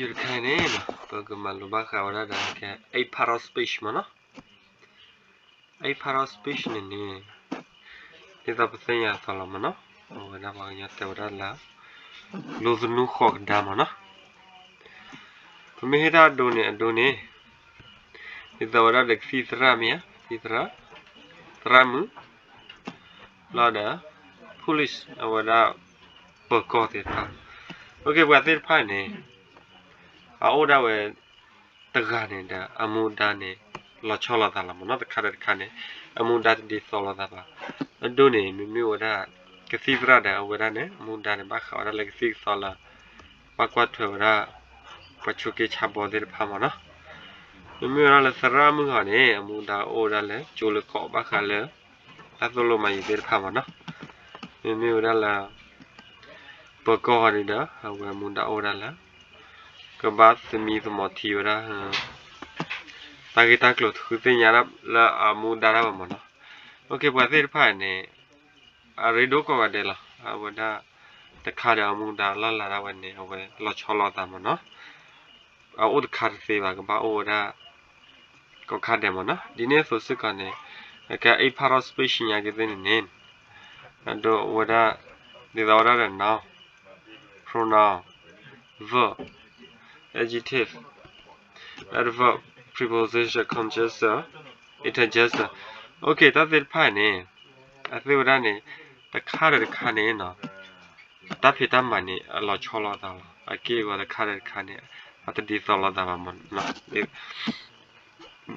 ယတခါန့ၣ် ပကမၤလိဘၣ်ဃးဝဲဒၣ်ဒီး eight part of speech မ့ၢ်နီၤ. Eight part of speech န့ၣ်န့ၣ် ဒ်သိးပသ့ၣ်ညါအသိးလီၤမ့ၢ်နီၤ, အဝဲဒၣ်ပှၤကညီတဲဝဲဒၣ်လၢ လိသနူဃိးကဒါမ့ၢ်နီၤ. ပမ့ၢ်ဟ့ၣ်တၢ်အဒိန့ၣ် အဒိန့ၣ် ဒ်သိးဝဲဒၣ်ဒီးကသံၣ်သရၣ်မ့ၢ်ဧါ, ကသံၣ်သရၣ်, သရၣ်မုၣ်, လီၤဒီး police အဝဲဒၣ် ပၢၤကီၢ်သ့ၣ်တဖၣ်. ပှၤသ့ၣ်တဖၣ်န့ၣ် အအိၣ်ဒၣ်ဝဲတဂၤန့ၣ်ဒီး အမူဒါန့ၣ် လီၤဆီလိာ်သးလီၤမ့ၢ်နီၤ, တခါဒီးတခါန့ၣ် အမူဒါတဒ်သိးလိာ်သးဘၣ်. အဒိန့ၣ် မ့မ့ၢ်ဝဲဒၣ် ကသံၣ်သရၣ်ဒီး အဝဲဒၣ်န့ၣ် အမူဒါန့ၣ် ဘၣ်ဃးဝဲဒၣ်လၢကသံၣ်ကသီလၢ ဘၣ်ကွၢ်ထွဲဝဲဒၣ် ပှၤဆိးက့ဆါဘီသ့ၣ်တဖၣ်မ့ၢ်နီၤ. မ့မ့ၢ်ဝဲဒၣ်လၢသရၣ်မုၣ်ဂီၢ်န့ၣ် အမူဒါအိၣ်ဝဲဒၣ်လၢ ကၠိလၢကီးဘၣ်ဃးလၢ တၢ်သိၣ်လိမၤယံၤသ့ၣ်တဖၣ်မ့ၢ်နီၤ. မ့မ့ၢ်ဝဲဒၣ်လၢ ပၢၤကီၢ်ဂီၢ်န့ၣ်ဒီး အဝဲအမူဒါအိၣ်ဝဲဒၣ်လၢ ကဘၣ်သမံသမိးထံဝဲဒၣ် တၢ်ဂ့ၢ်တၢ်ကျိၤတဃုသ့ၣ်ညါလၢအမူဒါတၢ်ဘၣ်မ့ၢ်နီၤ. ပှၤသ့ၣ်တဖၣ်န့ၣ် အရ့ဒိၣ်ကိးဂၤဒဲးလီၤ. အဝဲဒၣ်တခါဒီးအမူဒါလီၢ်လၤဒၣ်ဝဲန့ၣ် အဝဲလီၤဆီလိာ်သးမ့ၢ်နီၤ. အအိၣ်တခါတသ့ဘၣ်, ကဘၣ်အိၣ်ဝဲဒၣ် ကိးခါဒဲးမ့ၢ်နီၤ. ဒ်န့ၣ်အသိးစ့ၢ်ကီးန့ၣ် အကဲ eight part of speech ညါက့ၤသ့ၣ်န့ၣ်န့ၣ် အဒိဝဲဒၣ် ဒ်သိးဝဲဒၣ်ဒီး noun, pronoun, verb, adjective, adverb, preposition, conjunction, interjection. တၢ်သ့ၣ်တဖၣ်န့ၣ် အသ့ၣ်ဝဲဒၣ်န့ၣ် တခါဒီးတခါန့ၣ်နီၤ တၢ်ဖံးတၢ်မၤန့ၣ် အလီၤဆီလိာ်သးလီၤ. အက့ၢ်အဂီၤတခါဒီးတခါန့ၣ် အတဒ်သိးလိာ်သးဘၣ်မ့ၢ်နီၤ.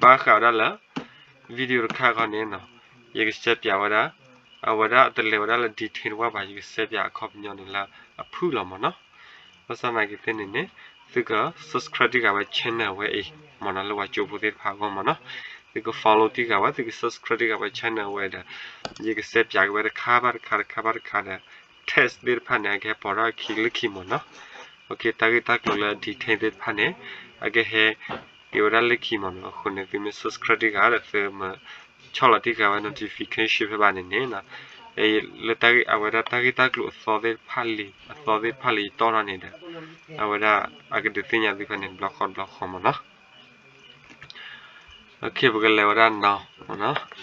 ဘၣ်ဃးဝဲဒၣ်လၢ video တခါခီန့ၣ်နီၤ ယကစဲးပၠးဝဲဒၣ် အဝဲဒၣ်တလဲၤဝဲဒၣ်လၢ detail တဝၢ်ဘၣ်, ယကစဲးပၠးအခီပညီန့ၣ်လၢအဖုၣ်လီၤမ့ၢ်နီၤ. ဘၣ်ဆၣ်သနာ်က့သ့ၣ်န့ၣ်န့ၣ် သုက subscribe တံၢ်ဃာ်ဝဲ channel ဝဲအံၤမ့ၢ်နီၤ, လၢပှၤကၠိဖိသ့ၣ်တဖၣ်အဂီၢ်မ့ၢ်နီၤ. သုက follow တံၢ်ဃာ်ဝဲ, သုက subscribe တံၢ်ဃာ်ဝဲ channel ဝဲဒီး ယကစဲးပၠးက့ၤဝဲတခါဘၣ်တခါ တခါဘၣ်တခါဒီး text သ့ၣ်တဖၣ်န့ၣ် အကဟဲပိာ်ထီၣ်အခံလၢခံမ့ၢ်နီၤ. တၢ်ဂ့ၢ်တၢ်ကျိၤလၢ detail သ့ၣ်တဖၣ်န့ၣ် အကဟဲက့ၤဝဲဒၣ်လၢခံမ့ၢ်နီၤ. အဃိန့ၣ် သုမ့ၢ် subscribe တံၢ်ဃာ်ဒီး သုမ့ၢ်ဆီၣ်လီၤတံၢ်ဃာ်ဝဲ notification ဖဲဘၣ်န့ၣ်န့ၣ် လၢတၢ်ဂ့ၢ် အဝဲဒၣ်တၢ်ဂ့ၢ်တၢ်ကျိၤအသီသ့ၣ်တဖၣ်လံ အသီသ့ၣ်တဖၣ်လံယတီၢ်ထီၣ်န့ၣ်ဒီး အဝဲဒၣ်အကဒုးသ့ၣ်ညါသုဖဲန့ၣ် တဘျီဃီတဘျီဃီမ့ၢ်နီၤ. ပကလဲၤဝဲဒၣ် noun မ့ၢ်နီၤ.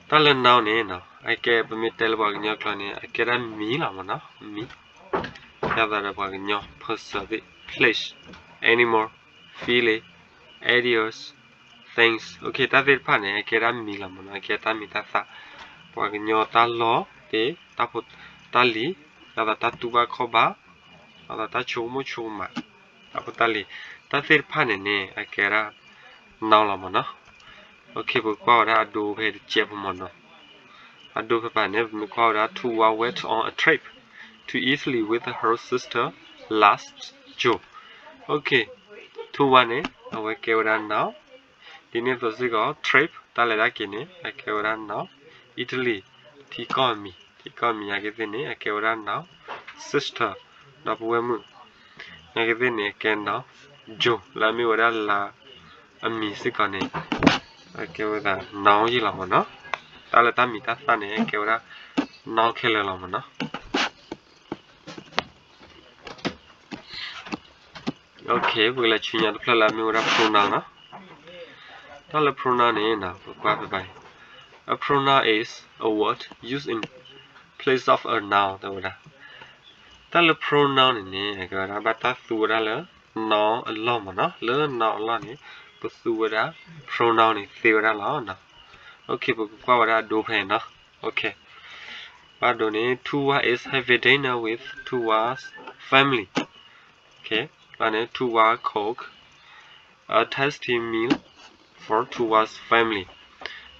တၢ်လၢ noun န့ၣ် အကဲ ပမ့ၢ်တဲလၢပှၤကညီကျိာ်န့ၣ် အကဲဒၣ်မံၤလီၤမ့ၢ်နီၤ, မံၤ ဒ်သိးဒီးပှၤကညီ person သ့ၣ် place, animal, feeling, ideas, things. တၢ်သ့ၣ်တဖၣ်န့ၣ် အကဲဒၣ်မံၤလီၤမ့ၢ်နီၤ, အကဲတၢ်မံၤတၢ်သၣ်, ပှၤကညီတၢ်လီၢ်သ့ၣ်, တၢ်ဖိတၢ်လံၤ, ဒ်သိးတၢ်တူၢ်ဘၣ်ခီၣ်ဘၣ်, ဒ်သိးတၢ်ဆိကမိၣ်ဆိကမး, တၢ်ဖိတၢ်လံၤ, တၢ်သ့ၣ်တဖၣ်န့ၣ်န့ၣ် အကဲဒၣ် noun လီၤမ့ၢ်နီၤ. ပကကွၢ်ဝဲဒၣ်အဒိဖဲတစဲးဖိမ့ၢ်နီၤ. အဒိဖဲဘၣ်န့ၣ် ပမ့ၢ်ကွၢ်ဝဲဒၣ် Tuwa went on a trip to Italy with her sister last June. Tuwa န့ၣ် အဝဲကဲဝဲဒၣ် noun. ဒ်န့ၣ်အသိးစ့ၢ်ကီး trip တၢ်လဲၤတၢ်က့ၤန့ၣ် အကဲဝဲဒၣ် noun. Italy ထံကီၢ်အမံၤ, ထံကီၢ်အမံၤညါက့ၤသ့ၣ်န့ၣ် အကဲဝဲဒၣ် noun. Sister ဒီပုၢ်ဝဲၢ်မုၣ် ညါက့ၤသ့ၣ်န့ၣ် အကဲ noun. June လၢအမ့ၢ်ဝဲဒၣ်လါအမံၤစ့ၢ်ကီးန့ၣ် အကဲဝဲဒၣ် noun ယံၤလီၤမ့ၢ်နီၤ. တၢ်လၢတၢ်မံၤတၢ်သၣ်န့ၣ် အကဲဝဲဒၣ် noun ခဲလၢာ်လီၤမ့ၢ်နီၤ. ပကလဲၤဆူညါတဖျၢၣ်လၢအမ့ၢ်ဝဲဒၣ် pronoun နီၤ. တၢ်လၢ pronoun န့ၣ် ပကွၢ်ဖဲဘၣ်အံၤ A pronoun is a word used in place of a noun တဲဝဲဒၣ်. တၢ်လၢ pronoun န့ၣ်န့ၣ် အကဲဝဲဒၣ်ဘၣ်တၢ်သူဝဲဒၣ်လၢ noun အလီၢ်မ့ၢ်နီၤ, လၢ noun အလီၢ်န့ၣ် ပသူဝဲဒၣ် pronoun န့ၣ်သ့ဝဲဒၣ်လီၤ. ပကကွၢ်ဝဲဒၣ်အဒိဖဲအံၤနီၤ. ဘၣ်ဒိန့ၣ် Tuwa is having dinner with Tuwa's family. ဘၣ်န့ၣ် Tuwa cook a tasty meal for Tuwa's family.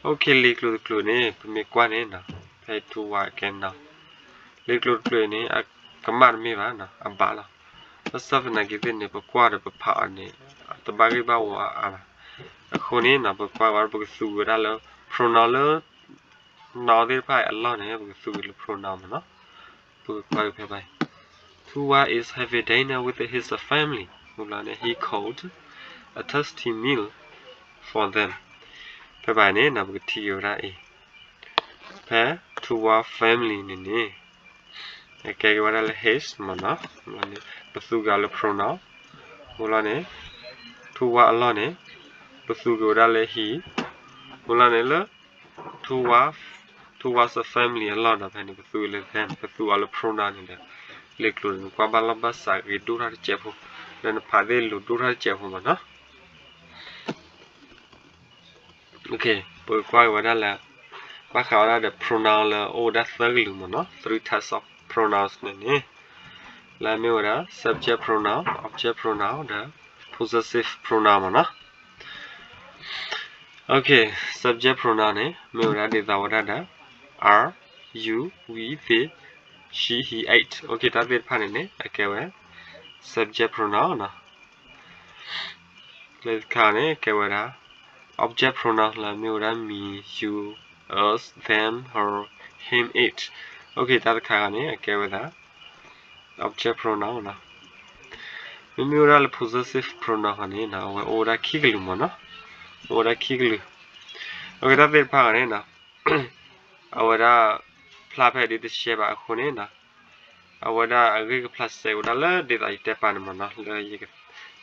လံာ်ကျိၤတကျိၤန့ၣ် ပမ့ၢ်ကွၢ်န့ၣ် ဖဲ Tuwa ကဲနီၤ, လံာ်ကျိၤတကျိၤန့ၣ် အကမၣ်တမ့ၢ်ဘၣ်နီၤ, အဘၣ်လီၤ. ဘၣ်ဆၣ်သနာ်က့သ့ၣ်န့ၣ် ပကွၢ်ဒီးပဖးအီၤန့ၣ် တဘၣ်ဂ့ၢ်ဘၣ်ဝီအါအါဘၣ်. အဃိန့ၣ်နီၤ ပကွၢ်ဝဲ ပကသူဝဲဒၣ်လၢ pronoun လၢ noun သ့ၣ်တဖၣ်အလီၢ်န့ၣ် ပကသူဝဲလၢ pronoun မ့ၢ်နီၤ. ပကကွၢ်ဖဲဘၣ်အံၤ Tuwa is having dinner with his family. မ့ၢ်ဘျီန့ၣ် he cooked a tasty meal for them. ဖဲဘၣ်အံၤန့ၣ်နီၤ ပကထံၣ်က့ၤဝဲဒၣ်အံၤ ဖဲ Tuwa family န့ၣ်န့ၣ် ကဲက့ၤဝဲဒၣ်လၢ his မ့ၢ်နီၤ, ပသူက့ၤအီၤလၢ pronoun, အဃိလီၤန့ၣ် to ဝါအလီၢ်န့ၣ် ပသူက့ၤဝဲဒၣ်လၢ he, အဃိလီၤန့ၣ်လၢ to ဝါ to ဝါ family အလီၢ်ဒီး ဖဲန့ၣ် ပသူလၢ them, ပသူအီၤလၢ pronoun န့ၣ်ဒီး လ့ၣ်ကျိၤန့ၣ် နကွၢ်ဘၣ်လီၢ်ဘၣ်စးဂ့ၤဒိၣ်ထီၣ်တစဲးဖိ, လၢနဖးသ့ၣ်လိၤဒိၣ်ထီၣ်တစဲးဖိမ့ၢ်နီၤ. ပကကွၢ်က့ၤဝဲဒၣ်လၢ ဘၣ်ဃးဝဲဒၣ်ဒီး pronoun လၢအိၣ်ဝဲဒၣ်သၢကလုာ်မ့ၢ်နီၤ, three types of pronouns န့ၣ်န့ၣ် လၢအမ့ၢ်ဝဲဒၣ် subject pronoun, object pronoun ဒီး possessive pronoun မ့ၢ်နီၤ. subject pronoun န့ၣ် မ့ၢ်ဝဲဒၣ်ဒ်သိးဝဲဒၣ်ဒီး I, you, we, they, she, he, it, တၢ်သ့ၣ်တဖၣ်န့ၣ်န့ၣ် အကဲဝဲ subject pronoun နီၤ. လၢတခါန့ၣ် အကဲဝဲဒၣ် object pronoun လၢမ့ၢ်ဝဲဒၣ် me, you, us, them, her, him, it, တၢ်တခါန့ၣ် အကဲဝဲဒၣ် object pronoun နီၤ. မ့မ့ၢ်ဝဲဒၣ်လၢ possessive pronoun ဃီန့ၣ် အဝဲအိၣ်ဝဲဒၣ်ခံကလုာ်မ့ၢ်နီၤ, အိၣ်ဝဲဒၣ်ခံကလုာ်. တၢ်သ့ၣ်တဖၣ်ဃီန့ၣ် အဝဲဒၣ်ဖျါဖဲဒ်တရှဲဘၣ်အဃိန့ၣ် အဝဲဒၣ်အဂ့ၢ်ကဖျါစဲဝဲဒၣ်လၢဒ်သိးယတဲပာ်န့ၣ်မ့ၢ်နီၤ, လၢယက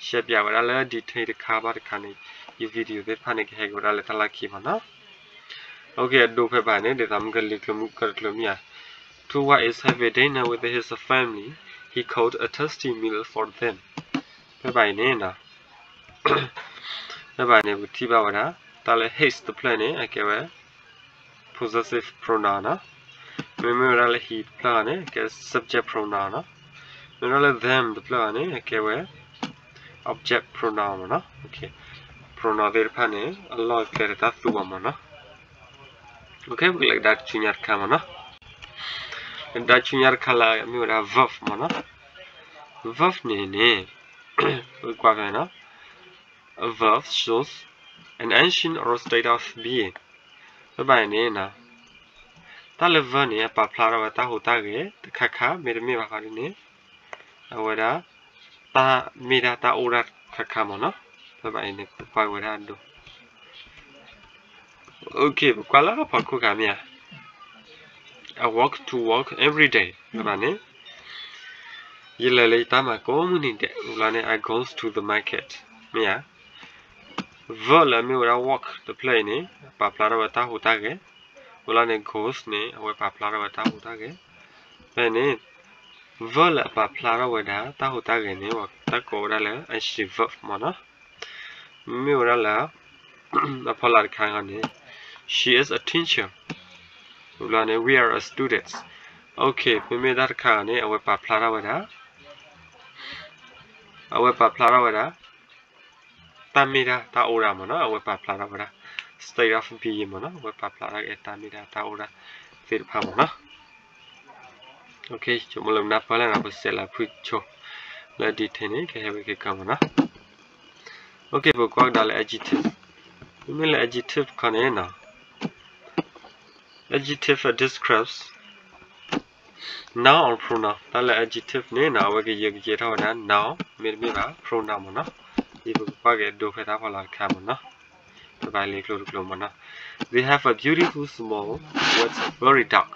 ရှဲပၠးဝဲဒၣ်လၢ detail တခါဘၣ်တခါန့ၣ် ယ video သ့ၣ်တဖၣ်န့ၣ် ကဟဲက့ၤဝဲဒၣ်လၢတၢ်လီၢ်ခံမ့ၢ်နီၤ. အဒိဖဲဘၣ်န့ၣ် ဒ်သိးမုၢ်ကလံၤကျိၤမုၢ်ကတကျိၤမ့ၢ်ဧါ, Tuwa is having dinner with his family, he cooked a tasty meal for them. ဖဲဘၣ်အံၤန့ၣ် ဖဲဘၣ်န့ၣ် ပကထံၣ်ဘၣ်ဝဲဒၣ် တၢ်လၢ his တဖျၢၣ်န့ၣ် အကဲဝဲ possessive pronoun နီၤ. မ့မ့ၢ်ဝဲဒၣ်လၢ he တဖျၢၣ်န့ၣ် အကဲ subject pronoun နီၤ. မ့မ့ၢ်ဝဲဒၣ်လၢ them တဖျၢၣ်န့ၣ် အကဲဝဲ object pronoun မ့ၢ်နီၤ. pronoun သ့ၣ်တဖၣ်န့ၣ် အလီၢ်ကျဲဒီးတၢ်သူဘၣ်မ့ၢ်နီၤ. ပကလဲၤကဒါဆူညါတခါမ့ၢ်နီၤ. ကဒါဆူညါတခါလၢအမ့ၢ်ဝဲဒၣ် verb မ့ၢ်နီၤ. verb န့ၣ်န့ၣ် ပကကွၢ်ဖဲနီၤ A verb shows an action or state of being. ဖဲဘၣ်အံၤန့ၣ် တၢ်လၢ verb န့ၣ် အပာ်ဖျါထီၣ်ဝဲတၢ်ဟူးတၢ်ဂဲၤတခါခါ မ့တမ့ၢ်ဘၣ်ဃီဒ်န့ၣ် အဝဲဒၣ် တၢ်မ့ၢ်ဒၣ်တၢ်အိၣ်ဒၣ်တခါခါမ့ၢ်နီၤ. ဖဲဘၣ်အံၤန့ၣ် ပကွၢ်ဝဲဒၣ်အဒိ ပကွၢ်လၢဖီခိၣ်ခါမ့ၢ်ဧါ. I walk to work every day. ဖဲဘၣ်န့ၣ် ယလဲၤလၢယတၢ်မၤကိးမုၢ်နံၤဒဲး, ဝံၤလီၤန့ၣ် I goes to the market မ့ၢ်ဧါ. verb လၢအမ့ၢ်ဝဲဒၣ် walk တဖျၢၣ်အံၤန့ၣ် ပာ်ဖျါထီၣ်ဝဲတၢ်ဟူးတၢ်ဂဲၤ, ဝံၤလီၤန့ၣ် goes န့ၣ် အဝဲပာ်ဖျါထီၣ်ဝဲတၢ်ဟူးတၢ်ဂဲၤ. ဖဲန့ၣ် verb လၢအပာ်ဖျါထီၣ်ဝဲဒၣ်တၢ်ဟူးတၢ်ဂဲၤန့ၣ် တၢ်ကိးဝဲဒၣ်လၢ action verb မ့ၢ်နီၤ. မ့မ့ၢ်ဝဲဒၣ်လၢ အဖီလာ်တခါခီန့ၣ် she is a teacher, ဝံၤလီၤန့ၣ် we are a students. မ့မ့ၢ်တၢ်တခါခီန့ၣ် အဝဲပာ်ဖျါထီၣ်ဝဲဒၣ် အဝဲပာ်ဖျါထီၣ်ဝဲဒၣ် တၢ်မ့ၢ်ဒၣ်တၢ်အိၣ်ဒၣ်မ့ၢ်နီၤ, အဝဲပာ်ဖျါထီၣ်ဝဲဒၣ် state of being မ့ၢ်နီၤ, အဝဲပာ်ဖျါထီၣ်က့ၤတၢ်မ့ၢ်ဒၣ်တၢ်အိၣ်ဒၣ်သ့ၣ်တဖၣ်မ့ၢ်နီၤ. ဆိကမိၣ်လၢနၢ်ပၢၢ်လၢ်နီၤ, ပစဲးလၢဖုဆိ လၢ detail န့ၣ် ကဟဲဝဲက့ၤကမ့ၢ်နီၤ. ပကွၢ်ကဒါလၢ adjective, မ့မ့ၢ်လၢ adjective ခီန့ၣ် adjective describes noun or pronoun, တၢ်လၢ adjective န့ၣ် အဝဲကယၢကယဲထီၣ်ဝဲဒၣ် noun မ့တမ့ၢ်ဘၣ် pronoun မ့ၢ်နီၤ. ဒ်ပကကွၢ်က့ၤအဒိဖဲတၢ်ဖီလာ်တခါမ့ၢ်နီၤ, ပဘၣ်လ့ကျိတကျိမ့ၢ်နီၤ. They have a beautiful smile, wet, furry dog.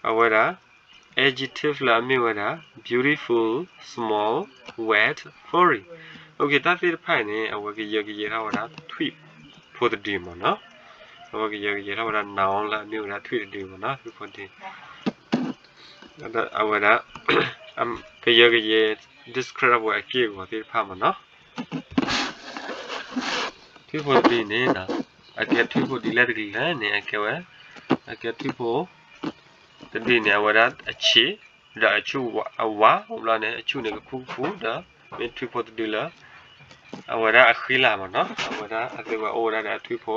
အဝဲဒၣ် adjective လၢအမ့ၢ်ဝဲဒၣ် beautiful, small, wet, furry, တၢ်သ့ၣ်တဖၣ်အံၤန့ၣ် အဝဲကယၢကယဲထီၣ်ဝဲဒၣ်ထွံၣ်ဖိတဒုမ့ၢ်နီၤ. အဝဲကယၢကယဲထီၣ်ဝဲဒၣ် noun လၢအမ့ၢ်ဝဲဒၣ်ထွံၣ်တဒုမ့ၢ်နီၤ, ထွံၣ်ဖိတဒု, အဝဲဒၣ် ကယၢကယဲ describe ဝဲအက့ၢ်အဂီၤသ့ၣ်တဖၣ်မ့ၢ်နီၤ. ထွံၣ်ဖိတဒုန့ၣ် အကဲထွံၣ်ဖိဒ်လဲၣ်တကလုာ်လဲၣ်န့ၣ် အကဲဝဲ အကဲထွံၣ်ဖိတဒုန့ၣ် အဝဲဒၣ်အဆံး ဒီးအဆူၣ်အဝါ, ဘျီန့ၣ် အဆူၣ်န့ၣ်ကဖူကဖူဒီး မ့ၢ်ထွံၣ်ဖိတဒုလၢ အဝဲဒၣ်အဃံလၤမ့ၢ်နီၤ, အဝဲဒၣ်အသုဝဲအိၣ်ဝဲဒၣ်ဒီးအထွံၣ်ဖိ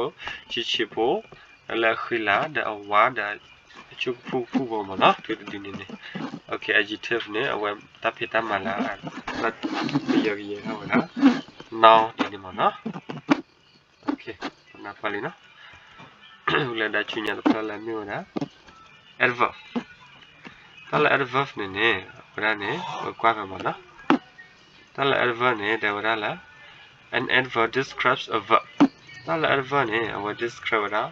ဆံးဆံးဖိ လၢအဃံလၤဒီးအဝါဒီးအဆူၣ်ကဖူကဖူဖိမ့ၢ်နီၤ, ထွံၣ်တဒုန့ၣ်န့ၣ်. adjective န့ၣ် အဝဲတၢ်ဖံးတၢ်မၤလၢ ကယၢကယဲထီၣ်ဝဲဒၣ် noun ဒ်န့ၣ်မ့ၢ်နီၤ. နၢ်ပၢၢ်လံနီၤ. လၢဒါဆူညါတဖျၢၣ်လၢမ့ၢ်ဝဲဒၣ် adverb, တၢ်လၢ adverb န့ၣ်န့ၣ် အဝဲဒၣ်န့ၣ် ပကွၢ်ဖဲမ့ၢ်နီၤ. တၢ်လၢ adverb န့ၣ် တဲဝဲဒၣ်လၢ an adverb describes a verb, တၢ်လၢ adverb န့ၣ် အဝဲ describe ဝဲဒၣ်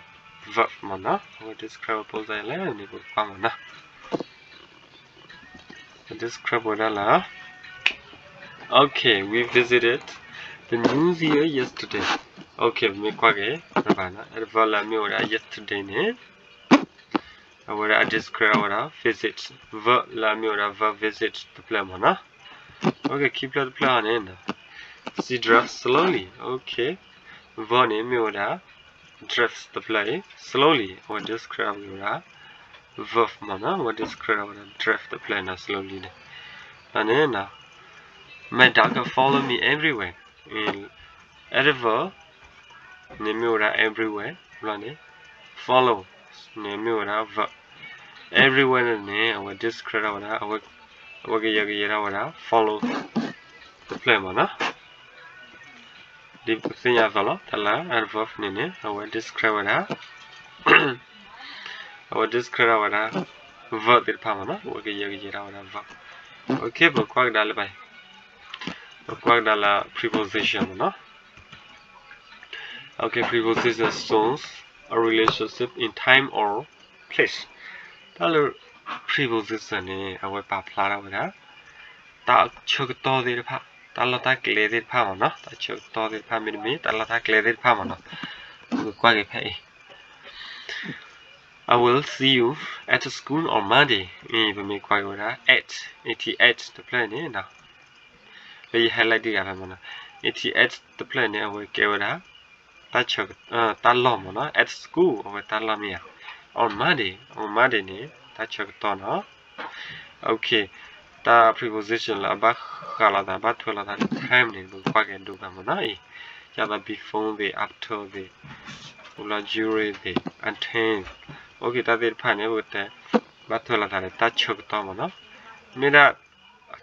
verb မ့ၢ်နီၤ, အဝဲ describe ဝဲ ပိစါလဲၣ်န့ၣ် ပကကွၢ်မ့ၢ်နီၤ. describe ဝဲဒၣ်လၢ Okay, we visited the museum yesterday. Okay, ပမ့ၢ်ကွၢ်က့ၤ adverb လၢအမ့ၢ်ဝဲဒၣ် yesterday န့ၣ် အဝဲဒၣ်အ describe ဝဲဒၣ် visit, verb လၢအမ့ၢ်ဝဲဒၣ် verb visit တဖျၢၣ်မ့ၢ်နီၤ. Okay, ခံဖျၢၣ်တဖျၢၣ်န့ၣ် she drives slowly. Okay, verb န့ၣ်မ့ၢ်ဝဲဒၣ် drives တဖျၢၣ်အံၤ slowly အဝဲ describe ဝဲဒၣ် verb မ့ၢ်နီၤ, အဝဲ describe ဝဲဒၣ် drive တဖျၢၣ်အံၤနီၤ slowly န့ၣ်. ဒီးန့ၣ် My dog follow me everywhere. adverb န့ၣ်မ့ၢ်ဝဲဒၣ် everywhere ဘျီန့ၣ် follow န့ၣ်မ့ၢ်ဝဲဒၣ် verb. everywhere န့ၣ် အဝဲ describe ဝဲဒၣ် အဝဲကယဲၢ်ကယဲၢ်ဒၣ်ဝဲဒၣ် follow တဖျၢၣ်မ့ၢ်နီၤ. ဒ်ပသ့ၣ်ညါအသိးလီၤ တၢ်လၢ adverb န့ၣ်န့ၣ် အဝဲ describe ဝဲဒၣ် အဝဲ describe ဒၣ်ဝဲဒၣ် verb သ့ၣ်တဖၣ်မ့ၢ်နီၤ, အဝဲကယဲၢ်ကယဲၢ်ဒၣ်ဝဲဒၣ် verb. Okay, ပကွၢ်ကဒါလၢ ပကွၢ်ကဒါလၢ preposition မ့ၢ်နီၤ. Okay, preposition shows a relationship in time or place. တၢ်လၢ preposition န့ၣ် အဝဲပာ်ဖျါထီၣ်ဝဲဒၣ် တၢ်ဆၢကတီၢ်သ့ၣ်တဖၣ် တၢ်လီၢ်တၢ်ကျဲသ့ၣ်တဖၣ်မ့ၢ်နီၤ, တၢ်ဆၢကတီၢ်သ့ၣ်တဖၣ် မ့တမ့ၢ် တၢ်လီၢ်တၢ်ကျဲသ့ၣ်တဖၣ်မ့ၢ်နီၤ. ပကကွၢ်က့ၤဖဲအံၤ I will see you at school on Monday. အံၤ ပမ့ၢ်ကွၢ်က့ၤဝဲဒၣ် at, at တဖျၢၣ်န့ၣ် လၢယ highlight တံၢ်ဂၤဖဲမ့ၢ်နီၤ, at တဖျၢၣ်န့ၣ် အဝဲကဲဝဲဒၣ် တၢ်ဆၢက တၢ်လီၢ်မ့ၢ်နီၤ, at school အဝဲတၢ်လီၢ်မ့ၢ်ဧါ, on Monday, on Monday န့ၣ် တၢ်ဆၢကတီၢ်နီၤ. Okay, တၢ် preposition လၢအဘၣ်ဃးလိာ်သး ဘၣ်ထွဲလိာ်သးဒီး time န့ၣ် ပကကွၢ်က့ၤဒိၣ်ဘၣ်မ့ၢ်နီၤအံၤ, ယသး before သ့ၣ် after သ့ၣ် during သ့ၣ် until. Okay, တၢ်သ့ၣ်တဖၣ်န့ၣ် ပကတဲ ဘၣ်ထွဲလိာ်သးဒီးတၢ်ဆၢကတီၢ်မ့ၢ်နီၤ, မ့ၢ်ဒၣ်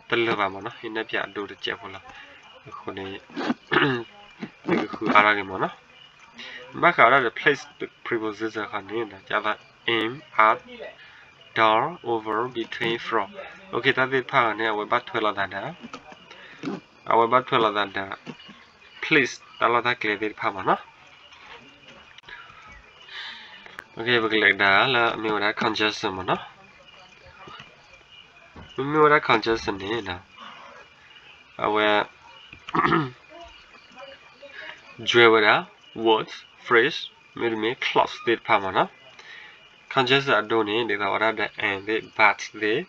တလၢာ်ဘၣ်မ့ၢ်နီၤ, ယနဲၣ်ဖျါအဒိတစဲးဖိလီၤ. အဃိန့ၣ် ယကဃုအါထီၣ်က့ၤမ့ၢ်နီၤ. ဘၣ်ဃးဒီး place preposition ဃီန့ၣ် ယသး in, at, down, over, between, from. Okay, တၢ်သ့ၣ်တဖၣ်ဃီန့ၣ် အဝဲဘၣ်ထွဲလိာ်သးဒီး အဝဲဘၣ်ထွဲလိာ်သးဒီး place တၢ်လီၢ်တၢ်ကျဲသ့ၣ်တဖၣ်မ့ၢ်နီၤ. ပကလဲၤကဒါလၢအမ့ၢ်ဝဲဒၣ် conjunction မ့ၢ်နီၤ. မ့မ့ၢ်ဝဲဒၣ် conjunction န့ၣ် အဝဲ ကြွယ်ဝဲဒၣ် word, phrase မ့တမ့ၢ် clause သ့ၣ်တဖၣ်မ့ၢ်နီၤ. conjunction အဒိန့ၣ် ဒ်သိးဝဲဒၣ်ဒီး and သ့ၣ် but သ့ၣ်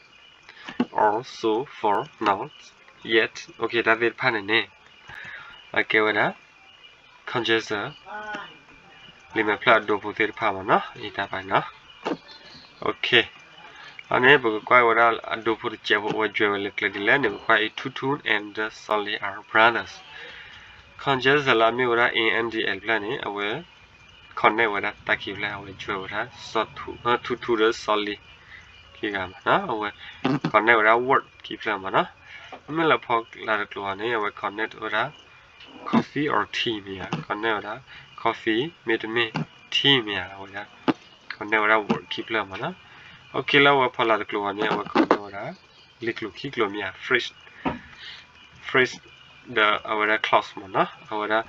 also, for, not, yet, okay တၢ်သ့ၣ်တဖၣ်န့ၣ်န့ၣ် အကဲဝဲဒၣ် conjunction လံာ်မဲာ်ဖျၢၣ်အဒိဖိသ့ၣ်တဖၣ်မ့ၢ်နီၤ အံၤတၢ်ပာ်နီၤ. Okay, အန့ၣ် ပကကွၢ်ဝဲဒၣ်အဒိဖိတစဲးဖိ အဝဲကြွယ်ဝဲလၢကျဲဒ်လဲၣ်န့ၣ် ပကွၢ်အံၤ Tutu and Solly are brothers. conjunction လၢအမ့ၢ်ဝဲဒၣ် and တဖျၢၣ်န့ၣ် အဝဲ connect ဝဲဒၣ်တၢ်ခံဖျၢၣ် အဝဲကြွယ်ဝဲဒၣ် Tutu ဒီး Solly ခံဂၤမ့ၢ်နီၤ အဝဲ connect ဝဲဒၣ် word ခံဖျၢၣ်မ့ၢ်နီၤ. မ့မ့ၢ်လၢဖီလာ်တကျိၤန့ၣ် အဝဲ connect ဝဲဒၣ် coffee or tea မ့ၢ်ဧါ, connect ဝဲဒၣ် coffee မ့တမ့ၢ် tea မ့ၢ်ဧါ, အဝဲဒၣ် connect ဝဲဒၣ် word ခံဖျၢၣ်မ့ၢ်နီၤ. Okay လၢအဝဲဖီလာ်တကျိၤန့ၣ် အဝဲ connect ဝဲဒၣ် လံာ်ကျိၤခံကျိၤမ့ၢ်ဧါ phrase, phrase ဒီးအဝဲဒၣ် clause မ့ၢ်နီၤ, အဝဲဒၣ်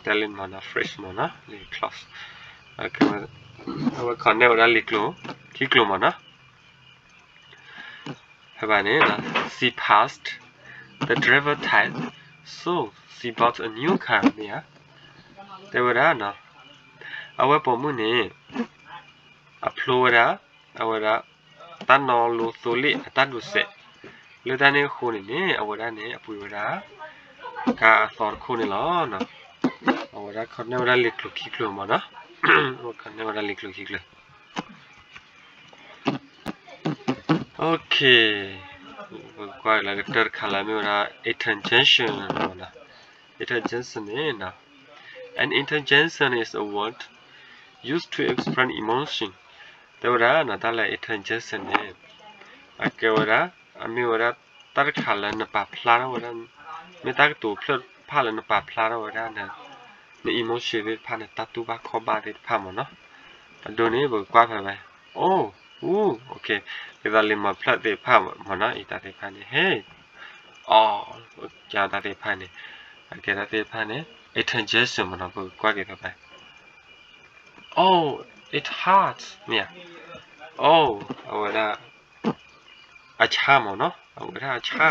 တဲလံမ့ၢ်နီၤ phrase မ့ၢ်နီၤ လံာ် clause အဝဲ connect ဝဲဒၣ်လံာ်ကျိၤခံကျိၤမ့ၢ်နီၤ. ဖဲဘၣ်န့ၣ် she passed the driver's test, so she bought a new car မ့ၢ်ဧါ. တဲဝဲဒၣ် အဝဲပိာ်မုၣ်န့ၣ် အဖျိဝဲဒၣ် အဝဲဒၣ် တၢ်နီၤလိသိလ့ၣ်အတၢ်ဒိးစဲး လၢတၢ်န့ၣ်အဃိန့ၣ်န့ၣ် အဝဲဒၣ်န့ၣ် အပှ့ၤဝဲဒၣ် ကါအသီတခိၣ်န့ၣ်လီၤ. အဝဲဒၣ် connect ဝဲဒၣ်လံာ်ကျိၤခံကျိၤမ့ၢ်နီၤ, အဝဲ connect ဝဲဒၣ်လံာ်ကျိၤခံကျိၤ. Okay, ပကကွၢ်လၢကတၢၢ်တခါလၢမ့ၢ်ဝဲဒၣ် interjection မ့ၢ်နီၤ. interjection န့ၣ် an interjection is a word used to express emotion. တဲဝဲဒၣ် တၢ်လၢ interjection န့ၣ် အကဲဝဲဒၣ် အမ့ၢ်ဝဲဒၣ် တၢ်တခါလၢနပာ်ဖျါထီၣ်ဝဲဒၣ် မ့ၢ်တၢ်ကတိၤဖျၢၣ်တဖၣ်လၢနပာ်ဖျါထီၣ်ဝဲဒၣ် န emotion သ့ၣ်တဖၣ်န့ၣ် တၢ်တူၢ်ဘၣ်ခီၣ်ဘၣ်သ့ၣ်တဖၣ်မ့ၢ်နီၤ. အဒိန့ၣ် ပကကွၢ်ဖဲ အိၣ် အူ okay, ဒ်သိးလံာ်မဲာ်ဖျၢၣ်သ့ၣ်တဖၣ်မ့ၢ်နီၤ အံၤတၢ်သ့ၣ်တဖၣ်န့ၣ် ဟဲ အီ ကတၢၢ်သ့ၣ်တဖၣ်န့ၣ် အကဲတၢ်သ့ၣ်တဖၣ်န့ၣ် interjection မ့ၢ်နီၤ. ပကကွၢ်က့ၤဖဲ အိၣ် it hurts မ့ၢ်ဧါ. အိၣ် အဝဲဒၣ် အဆါမ့ၢ်နီၤ, အဝဲဒၣ်အဆါ,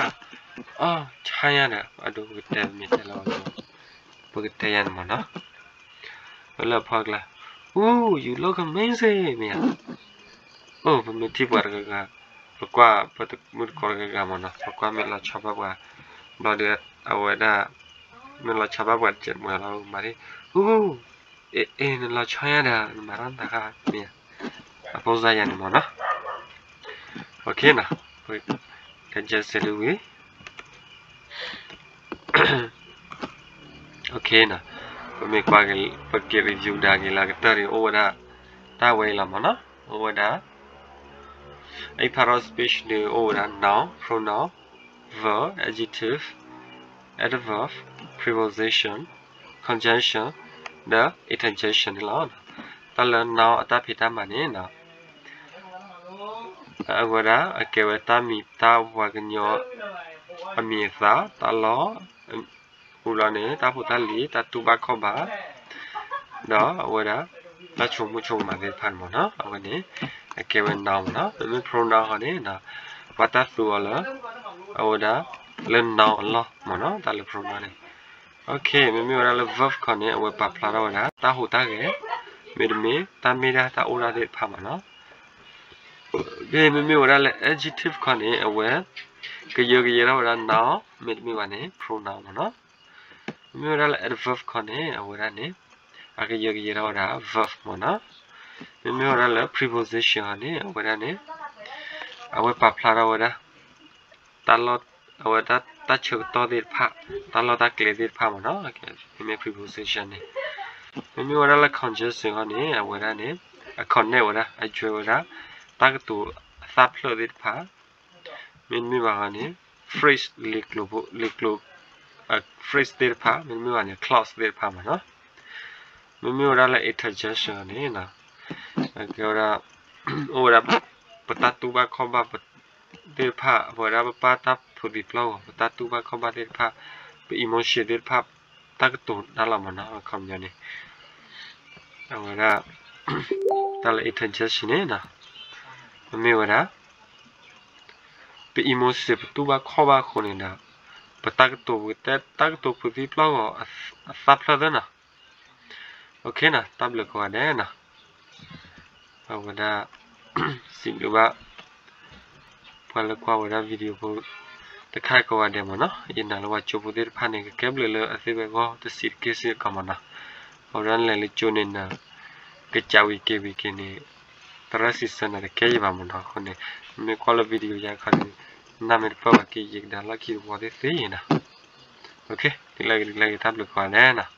အိၣ် ဆါညါဒီး အဒိပကတဲမ့ၢ်တဲလီၤ, ပကတဲယၤန့ၣ်မ့ၢ်နီၤ, ဝဲလၢဖီကျါ, Ooh, you look amazing မ့ၢ်ဧါ. အိၣ် ပမ့ၢ်ထံၣ်ပှၤတဂၤဂၤ, ပကွၢ် ပမုၢ်တကိးတဂၤဂၤမ့ၢ်နီၤ, ပကွၢ်မ့ၢ်လီၤဆီဘၣ်ပှၤ, ဘျီဒီး အဝဲဒၣ် မ့ၢ်လီၤဆီဘၣ်ပှၤတစဲးမ့ၢ်လီၤမၤဒ်, Ooh, အ့ အ့ နလီၤဆီညါဒီး နမၤထီၣ်နသးခါမ့ၢ်ဧါ, အဖိစါယၤန့ၣ်မ့ၢ်နီၤ. အိၣ်ခ့နီၤ, ကစဲးစဲးလံဝံၤ အိၣ်ခ့နီၤ, ပမ့ၢ်ကွၢ်က့ၤ ပက့ၤ review ဒၣ်က့ၤလၢအကတၢၢ်ဒီး အိၣ်ဝဲဒၣ် တၢ်ဝဲအံၤလီၤမ့ၢ်နီၤ, အိၣ်ဝဲဒၣ် အံၤ part of speech န့ၣ် အိၣ်ဝဲဒၣ် noun, pronoun, verb, adjective, adverb, preposition, conjunction ဒီး interjection န့ၣ်လီၤ. တၢ်လၢ noun အတၢ်ဖံးတၢ်မၤန့ၣ် အဝဲဒၣ် အကဲဝဲတၢ်မံၤတၢ်ပှၤကညီ အမံၤအသၣ် တၢ်လီၢ် အူလီၢ်န့ၣ် တၢ်ဖိတၢ်လံၤ တၢ်တူၢ်ဘၣ်ခီၣ်ဘၣ် ဒီးအဝဲဒၣ် တၢ်ဆိကမိၣ်ဆိကမးသ့ၣ်တဖၣ်န့ၣ်မ့ၢ်နီၤ, အဝဲန့ၣ် အကဲဝဲ noun မ့ၢ်နီၤ. မ့မ့ၢ် pronoun ဃီန့ၣ် ဘၣ်တၢ်သူအီၤလၢ အဝဲဒၣ် လၢ noun အလီၢ်မ့ၢ်နီၤ, တၢ်လၢ pronoun န့ၣ်. အိၣ်ခ့ မ့မ့ၢ်ဝဲဒၣ်လၢ verb ဃီန့ၣ် အဝဲပာ်ဖျါထီၣ်ဝဲဒၣ် တၢ်ဟူးတၢ်ဂဲၤ မ့တမ့ၢ် တၢ်မ့ၢ်တၢ် တၢ်အိၣ်ဒၣ်သ့ၣ်တဖၣ်မ့ၢ်နီၤ. မ့မ့ၢ်ဝဲဒၣ်လၢ adjective ဃီန့ၣ် အဝဲ ကယၢကယဲထီၣ်ဝဲဒၣ် noun မ့တမ့ၢ်ဘၣ်န့ၣ် pronoun မ့ၢ်နီၤ. မ့မ့ၢ်ဝဲဒၣ်လၢ adverb ဃီန့ၣ် အဝဲဒၣ်န့ၣ် အကယၢကယဲထီၣ်ဝဲဒၣ် verb မ့ၢ်နီၤ. မ့မ့ၢ်ဝဲဒၣ်လၢ preposition ဃီန့ၣ် အဝဲဒၣ်န့ၣ် အဝဲပာ်ဖျါထီၣ်ဝဲဒၣ် တၢ်လီၢ် အဝဲဒၣ်တၢ်ဆၢကတီၢ်သ့ၣ်တဖၣ် တၢ်လီၢ်တၢ်ကျဲသ့ၣ်တဖၣ်မ့ၢ်နီၤ, မ့မ့ၢ် preposition န့ၣ်. မ့မ့ၢ်ဝဲဒၣ်လၢ conjunction ဃီန့ၣ် အဝဲဒၣ်န့ၣ် အ connect ဝဲဒၣ် အ join ဝဲဒၣ် တၢ်ကတိၤအသၣ်ဖျၢၣ်သ့ၣ်တဖၣ် မ့တမ့ၢ်ဘၣ်ဃီန့ၣ် phrase လံာ်ကျိၤဖိ လံာ်ကျိၤ phrase သ့ၣ်တဖၣ် မ့တမ့ၢ်ဘၣ်န့ၣ် clause သ့ၣ်တဖၣ်မ့ၢ်နီၤ. မ့မ့ၢ်ဝဲဒၣ်လၢ interjection န့ၣ် ကဲဝဲဒၣ် အိၣ်ဝဲဒၣ် ပတၢ်တူၢ်ဘၣ်ခီၣ်ဘၣ် သ့ၣ်တဖၣ် ပဝဲဒၣ်ပပၢ်တၢ်ဖိးသံပျီၢ်ဂီၤ ပတၢ်တူၢ်ဘၣ်ခီၣ်ဘၣ်သ့ၣ်တဖၣ် ပ emotion သ့ၣ်တဖၣ် တၢ်ကတိၤတၢ်လီၤမ့ၢ်နီၤ အခီပညီန့ၣ် အဝဲဒၣ် တၢ်လၢ interjection န့ၣ် မ့မ့ၢ်ဝဲဒၣ် ပ emotion ပတူၢ်ဘၣ်ခီၣ်ဘၣ်အဃိန့ၣ်ဒီး ပတၢ်ကတိၤ ပကတဲတၢ်ကတိၤဖုးသံပျီၢ်ဂီၤအသၣ်ဖျၢၣ်သ့နီၤ OK နီၤ တၢ်ဘျုးကိးဂၤဒဲးနီၤ အဝဲဒၣ် စံးဘျုးဘၣ် ပှၤလၢကွၢ်ဝဲဒၣ် video ဖိ တခါကိးဂၤဒဲးမ့ၢ်နီၤ ယနာ်လၢပှၤကၠိဖိသ့ၣ်တဖၣ်န့ၣ် ကကဲဘျုးလၢအသ့ဝဲအဂီၢ်တစဲးတက့ၢ်စ့ၢ်ကီးမ့ၢ်နီၤ အဝဲဒၣ်လဲၤလၢကၠိန့ၣ်နီၤ ကစးဝံၤက့ၤဝံၤက့ၤန့ၣ် သရၣ်စံးဆၢနၤတကဲယံၤဘၣ်မ့ၢ်နီၤ အဃိန့ၣ် မ့ၢ်ကွၢ်လၢ video ယါခါန့ၣ် နၢ်မ့ၢ်တပၢၢ်ဘၣ်က့ၤ ယကဒါလီၢ်ခံတဝီသ့ၣ်သ့နီၤ OK ဒ်လဲၣ်ဂ့ၤဒ်လဲၣ်ဂ့ၤ တၢ်ဘျုးကိးဂၤဒဲးနီၤ